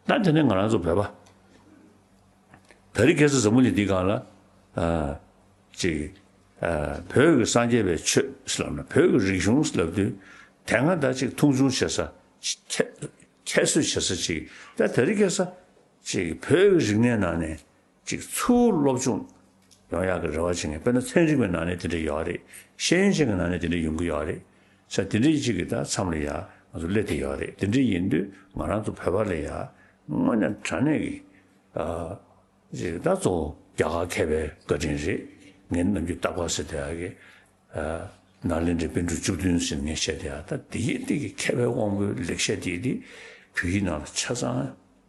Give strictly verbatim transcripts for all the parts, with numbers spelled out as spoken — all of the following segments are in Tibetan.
ད་དེ་ནས་ང་རང་ཚོ་བོད་པ། བོད་རིགས་སྐད་ཆ་འཛམ་བུ་གླིང་འདིའི་སྒང་ལ། ཨ། ཅིག་ཨ། བོད་ཀྱི་སངས་རྒྱས་པའི་ཆོས་ཟེར་ལབ་ན། བོད་ཀྱི་རིག་གཞུང་ཟེར་ལབ་དུས། དེ་སྔ་ད་ཅིག་མཐོང་ཆུང་བྱེད་ས། ཁྱད་ཁྱད་གསོད་བྱེད་ས་ཅིག་ད་དེ་རིང་ཁ་སང་ཅིག་བོད་ཀྱི་རིག་གནས་ནང་ནས་ཅིག་ཚུར་སློབ་སྦྱོང་ཡོང་ཡག་གི་རེ་བ་བྱེད་མཁན། དཔེར་ན་ཚན་རིག་པའི་ནང་ནས་དེ་འདྲ་ཡོད་རེད། ཤེས་ཡོན་ཅན་གྱི་ནང་ནས་དེ་འདྲ་ཡོང་གི་ཡོད་རེད། ས་དེ་འདྲ་ཅིག་གི་ད་མཚམས་ལ་ཡ་ང་ཚོ་སླེབས་བསྡད་ཡོད་རེད། དེ་འདྲ་ཡིན་དུས་ང་རང་ཚོ་བོད་པ་ལ་ཡ་དངོས་གནས་དྲང་གནས་ཀྱི། ཨ། ཅིག་ད་གཙོ་བོ་རྒྱ་གར་མཁས་པའི་བཀའ་དྲིན་རེད། ངས་ནམ་རྒྱུན་རྟག་པར་ཟེར་བསྡད་ཡག་གི། ཨ། ནཱ་ལེནྡྲའི་པཎ་གྲུབ་བཅུ་བདུན་ཟེར་ནས་ངས་བཤད་བསྡད་ཡག་ད་དེ་ཡི་སྟེང་གི་མཁས་པའི་དབང་པོའི་ལེགས་བཤད་དེ་དེ་བོད་ཡིག་ནང་ལ་ཆ་ཚང་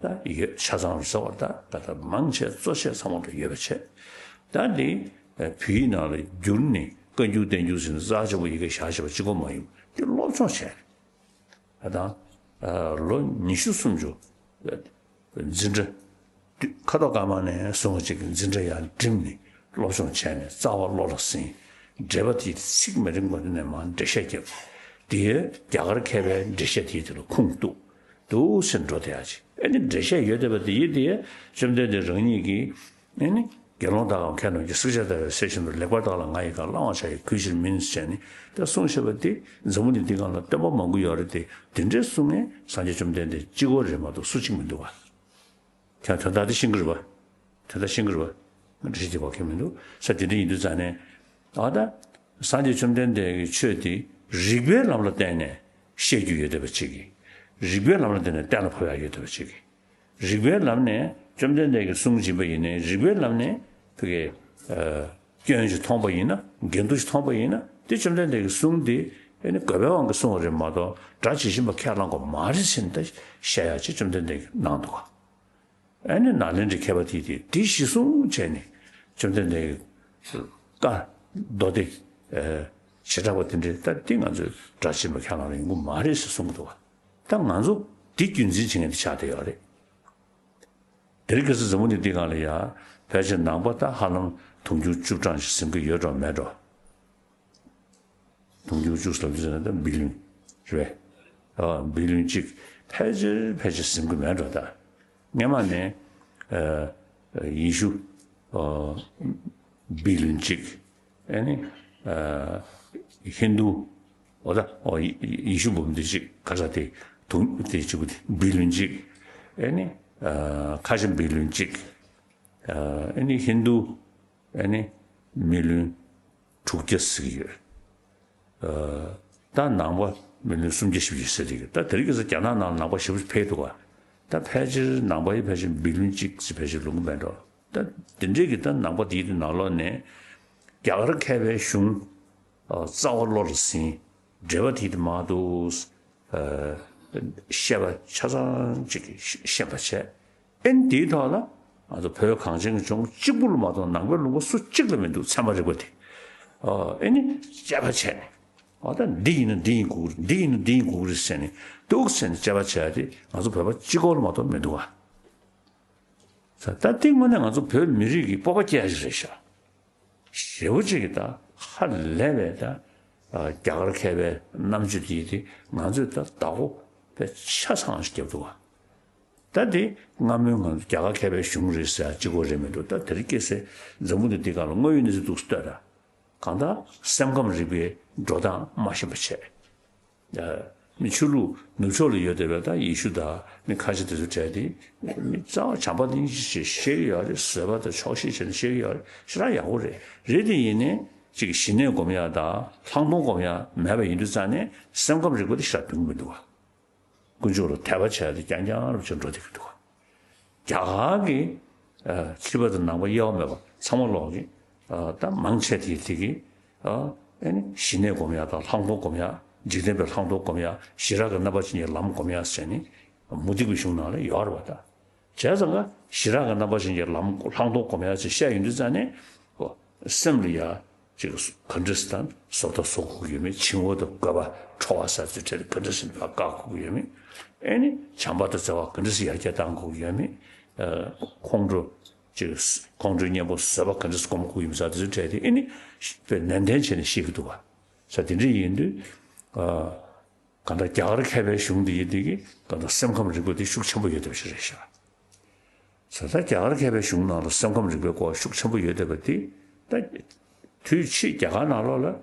ད་ཡོད། ཆ་ཚང་རུ་ཟེར་བ་ད་ད་ལྟ་མང་ཆེ་གཙོ་ཆེ་ཚང་མ་ལ་ཡོད་པ་བྱས། ད་འདི་བོད་ཡིག་ནང་ལ་བསྒྱུར་ནས་བཀའ་འགྱུར་བསྟན་འགྱུར་ཟེར་ནས་རྩ་ཆེ་པོ་ཡི་གེ་བཞག་བྱས་པ་གཅིག་པོ་མ་ཡིན་པ་དེ་སློབ་སྦྱོང་བྱས། ད་ལོ་ཉི་ཤུ་སུམ་ཅུ་འཛིན་གྲྭ། ཁ་དོག་དཀར་དམར་ནས་བཟུང་བ་ཅིག་གི་འཛིན་གྲྭ་ཡར་འགྲིམས་ནས་སློབ་སྦྱོང་བྱས་ནས་རྩ་བ་བློ་ལ་ཟིན། འགྲེལ་པ་དེ་ཚིག་མི་རིང་པོ་ནས་མར་འགྲེལ་བཤད་བརྒྱབ། དེ་རྒྱ་གར་མཁས་པའི་འགྲེལ་བཤད་དེ་དེ་ལ་ཁུངས་གཏུགས། འདུག་སེ་འགྲོ་བསྡད་ཡག་ཅིག་ཨ་ནི་འགྲེལ་བཤད་ཡོད་བསྡད་པ་དེ་ཡིན་དེ་བཅོམ་ལྡན་འདས་རང་ཉིད་ཀྱིས། ཨ་ནི་དགེ་སློང་དག་གམ་མཁས་རྣམས་ཀྱིས། བསྲེག་བཅད་བརྡར་བའི་གསེར་བཞིན་དུ། ལེགས་པར་བརྟགས་ལ་ང་ཡི་བཀའ། བླང་བར་བྱ་ཡི་གུས་ཕྱིར་མིན་ཟེར་ནས་ད་གསུངས་བཞག་པ་དེ་འཛམ་བུ་གླིང་འདི་སྒང་ལ་སྟོན་པ་མང་པོ་ཡོད་རེད་དེ། དེ་འདྲའི་གསུང་མཁན་སངས་རྒྱས་བཅོམ་ལྡན་འདས་གཅིག་པོ་རེད་མ་གཏོགས་སུ་གཅིག་མི་འདུག་བ། ཁྱེད་དོན་དག་དེ་ཤེས་ཀྱི་རེད་བ། དོན་དག་ཤེས་ཀྱི་རེད་བ། ང་འདྲ་ཞིག་དེ་བ་ཁྱེད་མི་འདུག་ས། དེ་འདྲ་ཡིན་དུས་ཙང་ནས། ཨ་ད། སངས་རྒྱས་བཅོམ་ལྡན་འདས་ཀྱི་ཆོས་དེ་རིགས་པའི་ལམ་ལ་བརྟེན་ནས་བཤད་རྒྱུ་ཡོད་བསྡད་པ་ཅིག་གིས། རིགས་པའི་ལམ་ལ་བརྟེན་ནས་གཏན་ལ་ཕབ་ཡག་ཡོད་བསྡད་པ་ཅིག་གིས། རིགས་པའི་ལམ་ནས་བཅོམ་ལྡན་འདས་ཀྱི་གསུང་སྦྱིན་པ་ཡིན་ནའི་རིགས་པའི་ལམ་ནས་ཕ་གི། ཨ། སྐྱོན་ཞིག་མཐོང་པ་ཡིན་ན། འགལ་འདུ་ཞིག་མཐོང་པ་ཡིན་ན་དེ་བཅོམ་ལྡན་འདས་ཀྱི་གསུང་དེ་ཨ་ནི་དགོས་པའི་དབང་གིས་གསུང་བ་རེད་མ་གཏོགས་སྒྲ་ཇི་བཞིན་པ་ཁས་བླང་དགོས་མ་རེད་ཟེར་ནས་ད་བཤད་ཡག་ཅིག་བཅོམ་ལྡན་འདས་ཀྱིས་གནང་འདུག་བ། ཨ་ནི་ནཱ་ལེནྡྲའི་མཁས་པ་དེས་དེ་དེ་གཞི་བཟུང་བྱས་ནས་བཅོམ་ལྡན་འདས་ཀྱི་བཀའ་མདོ་སྡེ་བྱེ་བྲག་པ་དེ་འདྲའི་ད་དེ་ང་ཚོས་སྒྲ་ཇི་བཞིན་པ་ཁས་བླངས་ཡོང་གི་མ་རེད་ཟེར་གསུང་གི་འདུག་བ། ད་ང་ཚོ་དེ་རྒྱུན་འཛིན་བྱེད་མཁན་དེ་ཆགས་བསྡད་ཡོད་རེད། དེ་རིང་ཁ་སང་འཛམ་བུ་གླིང་འདི་སྒང་ལ་ཡ་ཕལ་ཆེར་ནང་པ་ད་ཧ་ལམ་དུང་ཕྱུར་བཅུ་གྲངས་ཤིག་ཟིན་གྱི་ཡོད་འགྲོ་མེད་འགྲོ། དུང་ཕྱུར་བཅུ་ཟེར་ལབ་དུས་ཙམ་ན་ད་བི་ལིན་རེད་པས། ཨ། བི་ལིན་གཅིག་ཕལ་ཆེར་ཕལ་ཆེར་ཟིན་གྱི་མེད་འགྲོ་ད། སྔས་མ་ནས། ཨ། ཡེ་ཤུ། ཨ། བི་ལིན་གཅིག་ཨ་ནི། ཨ། ཧིན་རྡུ། འོ་ད། འོ་ཡེ་ཡེ་ཤུ་འབུམ་སྡེ་གཅིག་ག་ས་དེ་དུང་དེ་གཅིག་པུ་དེ་བི་ལིན་གཅིག་ཨ་ནི། ཨ། ཁ་ཆེམས་བི་ལིན་གཅིག་ཨ་ནི་ཧིན་རྡུ། ཨ་ནི་མི་ལོན་དྲུག་བརྒྱ་ཟེར་གྱི་ཡོད། ཨ། ད་ནང་པ་མི་ལོན་སུམ་བརྒྱ་བཞི་བཅུ་ཟེར་གྱི་ཡོད། ད་དེ་རིང་ཁ་སང་རྒྱ་ནག་ནང་ལ་ནང་པ་ཞེ་པོ་ཅིག་འཕེལ་འདུག་ག་ད་ཕལ་ཆེར་ནང་པ་ཡི་ཕལ་ཆེར་བི་ལོན་གཅིག་ཙམ་ཕལ་ཆེར་ལོངས་གི་མེད་འགྲོ། ད་དེ་འདྲའི་གི་ད་ནང་པ་དེའི་ནང་ལོགས་ནས་རྒྱ་གར་མཁས་པའི་གཞུང་། ཨ། རྩ་བ་བློ་ལ་ཟིན། འགྲེལ་པ་དེའི་མང་དུ། ཨ། བཤད་པ་ཆ་ཚང་ཅིག་ཤེས་པ་བྱས། ཨེ་ནི་དེའི་ཐོག་ལ་ང་ཚོ་བོད་གངས་ཅན་གྱི་ལྗོངས་གཅིག་པུ་ལ་མ་གཏོགས་ནང་པའི་ལུང་པ་སུ་གཅིག་ལ་མི་འདུག་ཚད་མ་རིག་པ་དེ། ཨ། ཨེ་ནི་དཔྱད་པ་བྱས་ནས། ཨ། ད་འདི་ཡིན་ན་འདི་ཡིན་དགོས་ཀྱི་རེད། འདི་ཡིན་ན་འདི་ཡིན་དགོས་ཀྱི་རེད་ཟེར་ནས་འདུག་ཟེར་ནས་དཔྱད་པ་བྱས་ཏེ་ང་ཚོ་བོད་པ་གཅིག་པོ་ལ་མ་གཏོགས་མི་འདུག་ག་ད་ལྟའི་དངོས་གནས་ང་ཚོ་བོད་མི་རིགས་ཀྱི་སྤོབས་པ་སྐྱེ་ཡ་ཞིག་རེད་ཤག་ཞེ་པོ་ཅིག་གིས་ད་ཧ་ལས་པའི་ད། ཨ། རྒྱ་གར་མཁས་པའི་རྣམ་དཔྱོད་དེ་དེ་ང་ཚོས་ད་བདག་པོ་དཔེ་ཆ་ཚང་ཞིག་བརྒྱབ་འདུག་ག་ད་དེ་སྔ་མོའི་ང་ཚོ་རྒྱ་གར་མཁས་པའི་གཞུང་རེད་ཟེར་ཡ་གཅིག་པོ་རེད་མི་འདུག་ད་དེ་རིང་ཁ་སང་འཛམ་བུ་གླིང་འདི་སྒང་ལ་དངོས་ཡོད་གནས་ཚུལ་འདུག་སེ་ལྟོས་དང་། གང་ལྟར་སེམས་ཁམས་རིག་པའི་འགྲོ་སྟངས་མ་ཤེས་པ་བྱས། ཨ། མི་ཆོས་ལུགས་ནུབ་ཕྱོགས་ལ་ཡོད་བསྡད་པའི་ད་ཡེ་ཤུ་དང་མི་ཁ་ཤས་དེ་ཚོ་གྲས་དེ་མི་རྩ་བ་བྱམས་པ་སྙིང་རྗེ་ཞིག་ཤེས་ཀྱི་ཡོད་རེད། བཟོད་པ་དང་ཆོག་ཤེས་བྱས་ནས་ཤེས་ཀྱི་ཡོད་རེད། ཞེ་དྲག་ཡག་པོ་རེད། རེད་དེ་ཡིན་ནའི་ཅིག་ཞི་གནས་སྒོམ་ཡག་དང་ལྷག་མཐོང་སྒོམ་ཡག་མེད་པ་ཡིན་དུས་ཙང་ནས་སེམས་ཁམས་རིག་པ་དེ་ཞེ་དྲག་འདུག་མི་འདུག་ག་དཀོན་མཆོག་ལ་དད་པ་བྱས་ཏེ་རྐྱང་རྐྱང་རུ་བྱས་འགྲོ་བསྡད་ཀྱི་འདུག་ག་རྒྱ་གར་གྱི། ཨ། ཕྱི་པ་དང་ནང་པ་དབྱེ་བ་མེད་པ་ཚང་མ་ལོག་གི། ཨ། ད་མང་ཆེ་དེ་དེ་གི། ཨ། ཨེ་ནི་ཞི་གནས་སྒོམ་ཡག་དང་ལྷག་མཐོང་སྒོམ་ཡག་འཇིག་རྟེན་པའི་ལྷག་མཐོང་སྒོམ་ཡག་ཞི་རགས་ཀྱི་རྣམ་པ་ཅན་གྱི་ལམ་སྒོམ་ཡག་ཟེར་ནི། མུ་སྟེགས་པའི་གཞུང་ནང་ལ་ཡོད་རེད་པ་ད། བྱས་ཙང་ཀ་ཞི་རགས་ཀྱི་རྣམ་པ་ཅན་གྱི་ལམ་ལྷག་མཐོང་སྒོམ་ཡག་ཅེས་བཤད་ཡོང་དུས་ཙང་ནས། ཨོ། སེམས་ལ་ཡ། ཅིག་ག་འདྲ་ཟེར་ད་བཟོ་ལྟ་བཟོ་དགོས་ཀྱི་ཡོད་མེད། བྱིང་བ་དང་རྒོད་པ་ཁྲོ་བ་ཟེར་ཚུལ་འཕྲད་དེ་ག་འདྲ་ཟེར་ཕར་བཀག་དགོས་ཀྱི་ཡོད་མེད། ཨེ་ནི་བྱམས་པ་དང་བརྩེ་བ་ག་འདྲ་ཟེར་ཡར་རྒྱས་གཏང་དགོས་ཀྱི་ཡོད་མེད། ཨ། ཁོང་ཁྲོ། ཅིག་ཁོང་ཁྲོའི་གཉེན་པོ་བཟོད་པ་ག་འདྲ་ཟེར་སྒོམ་དགོས་ཀྱི་ཡོད་མེད་ཟེར་དེ་ཚུལ་འཕྲད་དེ་ཨེ་ནི་དཔེ་ནན་ཏན་བྱས་ནས་ཤེས་ཀྱི་འདུག་ག་ས་དེ་འདྲ་ཡིན་དུས། ཨ། གང་ལྟར་རྒྱ་གར་མཁས་པའི་གཞུང་འདི་ཡིན་དེ་གི་གང་ལྟར་སེམས་ཁམས་རིག་པ་འདི་ཤུགས་ཆེན་པོ་ཡོད་བསྡད་པ་ཞིག་རེད་ཤག་ཟེར། ད་རྒྱ་གར་མཁས་པའི་གཞུང་ནང་ལ་སེམས་ཁམས་རིག་པའི་སྐོར་ཤུགས་ཆེན་པོ་ཡོད་བསྡད་པ་འདི་ད་དུས་ཕྱིས་རྒྱ་གར་ནང་ལོགས་ལ་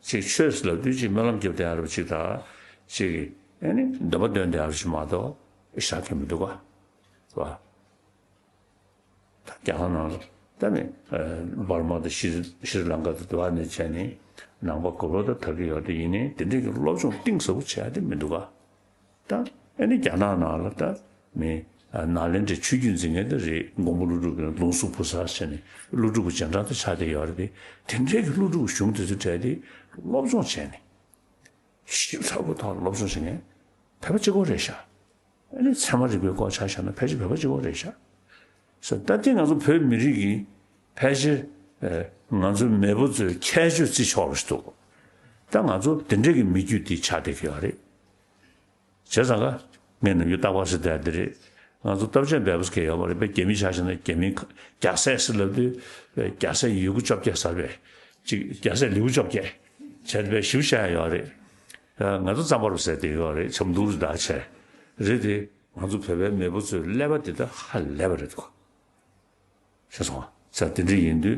ཅིག་ཆོས་ཟེར་ལབ་དུས་ཅིག་སྨོན་ལམ་རྒྱབ་བསྡད་ཡ་རབ་ཅིག་དང་ཅིག་ཨ་ནི་འདོན་པ་འདོན་བསྡད་ཡ་རབ་ཅིག་མ་གཏོགས་ཤག་གི་མི་འདུག་ག་ཟེར་བ། ད་རྒྱ་གར་ནང་ལ་ད་ནི་འབར་མ་དང་ཤྲི་ཤྲི་ལང་ཀ་དང་དེ་བ་ནས་བྱས་ནས་ནང་པ་དགུ་ལོ་ད་དར་གྱི་ཡོད་དེ་ཡིན་ནའི་དེ་འདྲས་ཀྱི་སློབ་སྦྱོང་གཏིང་ཟབ་པོ་བྱས་ཏེ་མི་འདུག་ག་ད་ཨ་ནི་རྒྱ་ནག་ནང་ལ་ད་མི་ནཱ་ལེནྡྲའི་ཆོས་བརྒྱུད་འཛིན་མཁན་དེ་རེད། མགོན་པོ་ཀླུ་སྒྲུབ་ཀྱི་ལུང་གསུམ་ཕུར་ཚ་བྱས་ནས་ཀླུ་སྒྲུབ་ཀྱི་རྗེས་འབྲང་དེ་ཆགས་བསྡད་ཡོད་རེད་དེ། དེ་འདྲས་ཀྱི་ཀླུ་སྒྲུབ་གཞུང་དེ་ཚོ་གྲས་དེ་སློབ་སྦྱོང་བྱས་ནས་ཞིབ་ཚགས་པོ་ཐོག་སློབ་སྦྱོང་བྱེད་མཁན་བོད་པ་གཅིག་པོ་རེད་ཤག་ཨ་ནི་ཚད་མ་རིག་པའི་སྐོར་ཆ་བཞག་ན་ཕལ་ཆེར་བོད་པ་གཅིག་པོ་རེད་ཤག་ཟེར། ད་ལྟའི་ང་ཚོ་བོད་མི་རིགས་ཀྱི་ཕལ་ཆེར་ཨ་ང་ཚོའི་མེས་པོ་ཚོའི་ཁྱད་ཆོས་བརྩི་ཆོག་པ་ཞིག་འདུག་ད་ང་ཚོ་དེ་འདྲས་ཀྱི་མི་རྒྱུད་འདི་ཆགས་བསྡད་ཀྱི་ཡོད་རེད། བྱས་ཙང་ཀ་ངས་ནམ་རྒྱུན་རྟག་པར་ཟེར་བསྡད་འདི་རེད། ང་ཚོ་སྟོབས་ཆེན་འབད་པ་ཟེར་མཁན་ཡོད་མ་རེད་པས། རྒྱ་མི་ཆ་བཞག་ན་རྒྱ་མི་རྒྱ་སྲས་ཟེར་ལབ་དུས་རྒྱ་སྲས་ཡི་གུ་བཅོ་བརྒྱད་ཟེར་བས་ཅིག་རྒྱ་སྲས་ལེའུ་བཅོ་བརྒྱད་བྱས་པས་ཞིབ་བཤད་ཡོད་རེད། ང་ཚོ་རྩམ་པ་རུ་ཟེར་དེ་ཡོད་རེད། ཆབ་མདོ་རུ་ད་བྱས་རེད་དེ། ང་ཚོ་བོད་པའི་མེས་པོ་ཚོའི་ཀླད་པ་འདི་ད་ཧ་ལས་པ་རེད་འདུག་ཤེས་སོང་ང་། ས་དེ་འདྲ་ཡིན་དུས་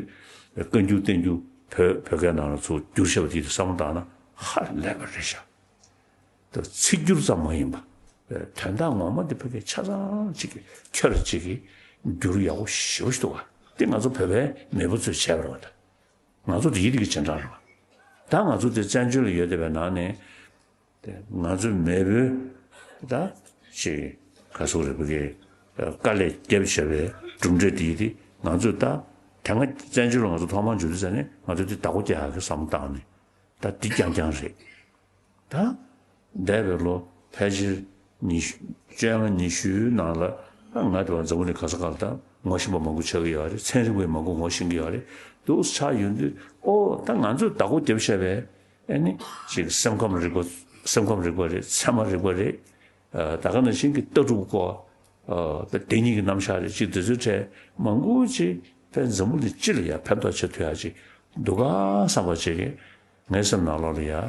བཀའ་འགྱུར་བསྟན་འགྱུར་བོད་བོད་སྐད་ནང་ལ་ཚུར་བསྒྱུར་བྱས་པ་དེ་བསམ་བློ་བཏང་ན་ཧ་ལས་པ་རེད་ཤག་ད་ཚིག་སྒྱུར་ཙམ་མ་ཡིན་པ་དོན་དག་ངོ་མ་འདི་ཕ་གི་ཆ་ཚང་གཅིག་གི་ཁྱོད་ར་གཅིག་གི་སྒྱུར་ཡག་པོ་ཞེ་པོ་ཞིག་འདུག་ག་དེ་ང་ཚོ་བོད་པའི་མེས་པོ་ཚོས་བྱས་པ་རེད་བ། ད་ང་ཚོ་དེ་ཡི་དེ་གི་རྗེས་འབྲང་རེད་བ། ད་ང་ཚོ་དེ་བཙན་བྱོལ་ལ་ཡོད་བསྡད་པའི་ནང་ནས། དེ་ང་ཚོའི་མེས་པོའི་ད་ཅིག་ག་ཟེར་རེད་པ་གི་དཀའ་ལས་བརྒྱབ་བྱས་པའི་གྲུབ་འབྲས་དེ་ཡིན་དེ་ང་ཚོས་ད་དེ་སྔ་བཙན་བྱོལ་ལ་ང་ཚོ་ཐོག་མར་འབྱོར་དུས་ཙ་ནས་ང་ཚོས་དེ་བདག་པོ་རྒྱག་ཡག་གི་བསམ་བློ་བཏང་ནས་ད་འདི་རྐྱང་རྐྱང་རེད། ད་འདས་པའི་ལོ་ཕལ་ཆེར་ཉི་ཤུ་བཅོ་ལྔ་ཉི་ཤུའི་ནང་ལ་ད་ང་དེ་བ་འཛམ་བུ་གླིང་ག་ས་ག་ལ་ད་ངོ་ཤེས་པ་མང་པོ་ཆགས་ཀྱི་ཡོད་རེད། ཚན་རིག་པས་མང་པོ་ངོ་ཤེས་ཀྱི་ཡོད་རེད། འདུག་ཆགས་ཡོང་དུས་ཨོ་ད་ང་ཚོས་བདག་པོ་བརྒྱབ་བྱས་པའི། ཨ་ནི་ཅིག་སེམས་ཁམས་རིག་པ། སེམས་ཁམས་རིག་པ་རེད། ཚད་མ་རིག་པ་རེད། ད་ག་ནང་བཞིན་གྱི་ལྟ་གྲུབ་སྐོར། ད་བདེན་གཉིས་ཀྱི་རྣམ་གཞག་རེད། ཅིག་དེ་ཚོའི་གྲས་མང་པོ་ཅིག་ཕན་འཛམ་བུ་གླིང་སྤྱི་ལ་ཡང་ཕན་ཐོགས་བྱེད་ཐུབ་ཡག་ཅིག་འདུག་ག་བསམ་པ་ཅིག་ངའི་སེམས་ནང་ལོགས་ལ་ཡང་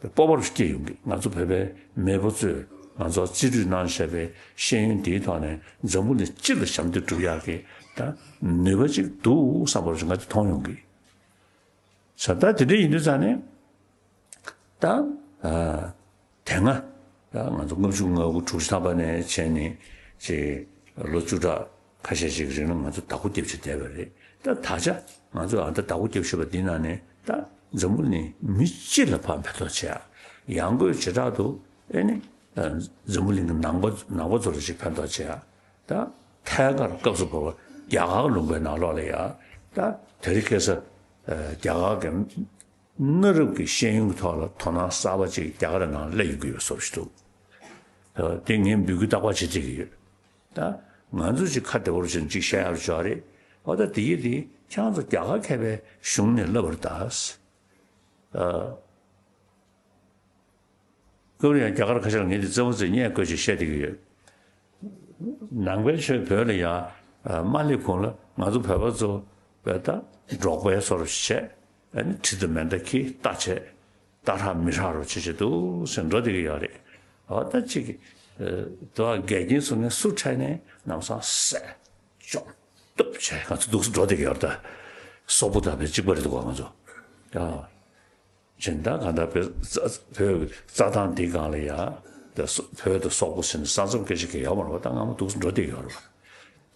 སྤོབས་པ་རུ་སྐྱེས་ཡོང་གི། ང་ཚོ་བོད་པའི་མེས་པོ་ཚོས་ང་ཚོར་རྩིས་སྤྲོད་གནང་བཞག་པའི་ཤེས་ཡོན་དེའི་ཐོག་ནས་འཛམ་བུ་གླིང་སྤྱི་ལ་ཞབས་འདེགས་སྒྲུབ་ཡག་གི་ད་ནུས་པ་ཅིག་འདུག་བསམ་པ་རུ་ང་དེ་མཐོང་ཡོང་གི། ས་ད་དེ་འདྲ་ཡིན་དུས་ཙང་ནས་ད་དེ་སྔ་ད་ང་ཚོ་ལྔ་བཅུ་ང་དགུ་དྲུག་ཅུ་ཐམ་པ་ནས་བྱས་ནས་ཅིག་ལོ་བཅུ་ཕྲག་ཁ་ཤས་ཤིག་རིང་ལ་ང་ཚོ་བདག་པོ་རྒྱབ་བྱས་བསྡད་པ་རེད། ད་ད་ཆ་ང་ཚོ་ཨ་ད་བདག་པོ་རྒྱབ་བཞག་པ་འདི་ནང་ནས་ད་འཛམ་བུ་གླིང་མི་སྤྱི་ལ་ཕར་ཕན་ཐོགས་བྱེད་ཡག་ཡང་སྒོས་བྱེ་བྲག་ཏུ་ཨེ་ནི་འཛམ་བུ་གླིང་གི་ནང་པ་ནང་པ་ཚོ་ལ་ཅིག་ཕན་ཐོགས་བྱེད་ཡག་ད་ཐད་ཀར་སྐབས་སུ་བབས་པ་རྒྱ་གར་ལུང་པའི་ནང་ལོགས་ལ་ཡ་ད་དེ་རིང་ཁ་སང་རྒྱ་གར་གྱི་གནའ་རབས་ཀྱི་ཤེས་ཡོན་གྱི་ཐོག་ལ་དོ་སྣང་གསར་པ་ཅིག་རྒྱ་གར་ནང་སླེབས་ཡོང་གི་ཡོད་བཟོ་ཞིག་འདུག་དེ་ངས་འབོད་སྐུལ་རྟག་པར་བྱེད་བསྡད་ཀྱི་ཡོད། ད་ང་ཚོས་ཅིག་ཁ་བདེ་པོ་ཅིག་བཤད་ཡག་ཅིག་ཡོད་རེད། འོ་ད་དེ་ཡིན་དེ་ཁྱེད་རང་ཚོ་རྒྱ་གར་མཁས་པའི་གཞུང་ནས་བསླབས་པ་རེད་ད། སྐབས་རེ་ཡང་རྒྱ་གར་ཁ་ཤས་ལ་ངས་འདི་རྩེད་མོ་རྩེ་བརྙན་བཀོད་ཅིག་བཤད་བསྡད་ཀྱི་ཡོད། ནང་པའི་ཆོས་བོད་ལ་ཡང་མ་སླེབས་གོང་ལ་ང་ཚོ་བོད་པ་ཚོ་བོད་ད་འབྲོག་པའི་བཟོ་འདྲ་བྱས། ཨ་ནི་གྲི་དང་མེ་མདའ་འཁྱེར་རྟ་བྱས། རྟ་ཧྲག་མི་ཧྲག་རོ་བྱེད་བྱེད་འདུག་ཟེར་འགྲོ་བསྡད་ཀྱི་ཡོད་རེད། འོ་ད་ཅིག་དུ་བ་འགལ་རྐྱེན་སོང་ནས་སུ་འཕྲད་ནས་ལམ་སང་བསད་བཅོམ་གཏུབ་བྱས་ང་ཚོ་འདུག་སེ་འགྲོ་བསྡད་ཀྱི་ཡོད་རེད། ད་སོག་པོ་དང་བས་གཅིག་པ་རེད་འདུག་ག་ང་ཚོ་ཨ། སྦྱིན་བདག་གང་ལྟར་བོད་བོད་རྩྭ་ཐང་འདི་སྒང་ལ་ཡ་ད་སོ་བོད་དང་སོག་པོ་ཟེར་ནས་ས་མཚམས་སྐད་ཆ་གང་ཡང་ཡོད་མ་རེད་པ། ད་སྔ་མོ་འདུག་སེ་འགྲོ་བསྡད་ཀྱི་ཡོད་རེད་པ།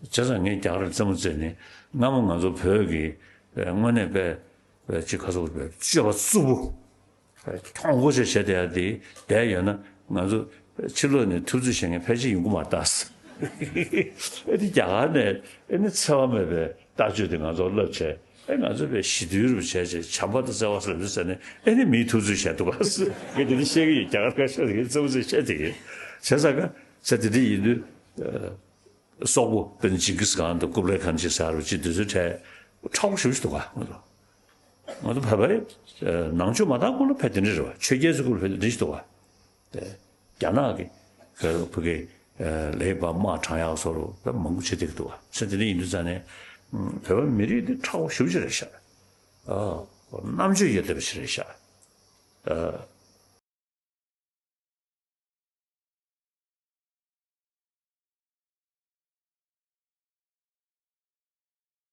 བྱས་ཙང་ངས་རྒྱ་གར་རྩེད་མོ་རྩེས་ནས་སྔ་མོ་ང་ཚོ་བོད་ཀྱི་དངོས་གནས་པའི་ཅིག་ཁ་སོག་པའི་སྤྱོད་པ་རྩུབ་པོ་མཐོང་དགོས་ཞེས་བྱས་བསྡད་ཡ་དེ་བསྡད་ཡོད་ན་ང་ཚོ་ཕྱི་ལོགས་ནས་ཐུབ་ཚོད་བྱེད་མཁན་ཕལ་ཆེར་ཡོང་གི་མ་རེད་ད། ཨེ་ནི་རྒྱ་གར་ནས་ཨེ་ནི་འཚེ་བ་མེད་པའི་ལྟ་སྤྱོད་དེ་ང་ཚོར་བསླབས་བྱས་ཨེ་ང་ཚོ་བས་ཞི་དུལ་རུ་བྱས་བྱས་བྱམས་པ་དང་བརྩེ་བ་ཟེར་ལབ་དུས་ཙ་ནས་ཨེ་ནི་མིའི་ཐུབ་ཚོད་བྱས་འདུག་ག་ངས་དེ་འདྲ་བཤད་ཀྱི་ཡོད། རྒྱ་གར་ཁ་ཤས་ཀྱིས་རྩེད་མོ་རྩེ་བཤད་བསྡད་ཀྱི་ཡོད། བྱས་ཙང་ཀ་ཚེ་དེ་འདྲ་ཡིན་དུས། སོག་པོ་དཔེར་ན་ཇིང་གིས་ཁཱན་དང་ཀུབ་ལའི་ཁཱན་ཅིག་ཟེར་བ་ཅིག་དེ་ཚོའི་གྲས་མཁྲེགས་པོ་ཞེ་པོ་ཞིག་འདུག་ག་ང་ཚོ། ང་ཚོ་བོད་པའི་ནང་ཆོས་མ་དར་གོང་ལ་ཕལ་དེ་འདྲ་རེད་པ། ཆོས་རྒྱལ་ཚོའི་སྐབས་ལ་ཕལ་དེ་འདྲ་ཞིག་འདུག་ག་དེ་རྒྱ་ནག་གི་བོད་ཀྱི་ལས་པ་དམག་དྲངས་ཡག་བཟོ་འདྲ་བོད་མང་པོ་བྱེད་བསྡད་ཀྱི་འདུག་ག་ཚེ་དེ་འདྲ་ཡིན་དུས་ཙང་ནས་བོད་པ་མི་རིགས་འདི་མཁྲེགས་པོ་ཞེ་པོ་ཅིག་རེད་ཤག་རྣམ་དཔྱོད་ཡོད་བསྡད་པ་ཞིག་རེད་ཤག